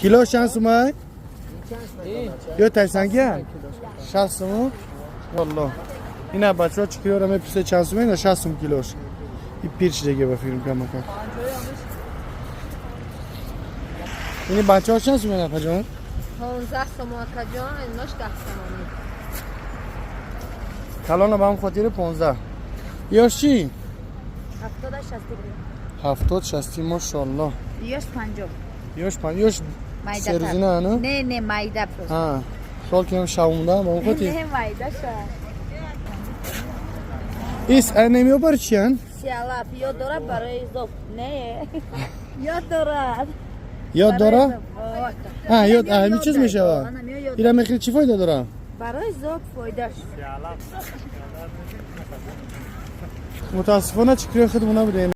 Кило чанд сумай? Ё тайсангия? 60 сум. Валло. Ина бачаҳо чикиёра мепурсед, чанд сум, ина 60 сум килош. И пирч деге ба филм камака. Ини бачаҳо чанд сум, апаҷон? 15 сомон, акаҷон, инош 10 сомонӣ. Калона ба ҳам хотири 15. Ёш чӣ? 70 60 грам. 70 60, мошалло. Ёш 50. Ёш пан ёш серзина ана? Не, майда просто. Ҳа. Хол кем шавунда ба ҳам хотир. Не, майда ша. Ис намеёбар чиян? Сиалаб ёд дорад барои зоб. Не. Ёд дорад. Ёд дора? Ҳа, ёд ҳамин чиз мешава. Ира мехӯри, чӣ фоида дора? Барои зоб фоидаш. Мутаассифона чикриёи худмон набуда.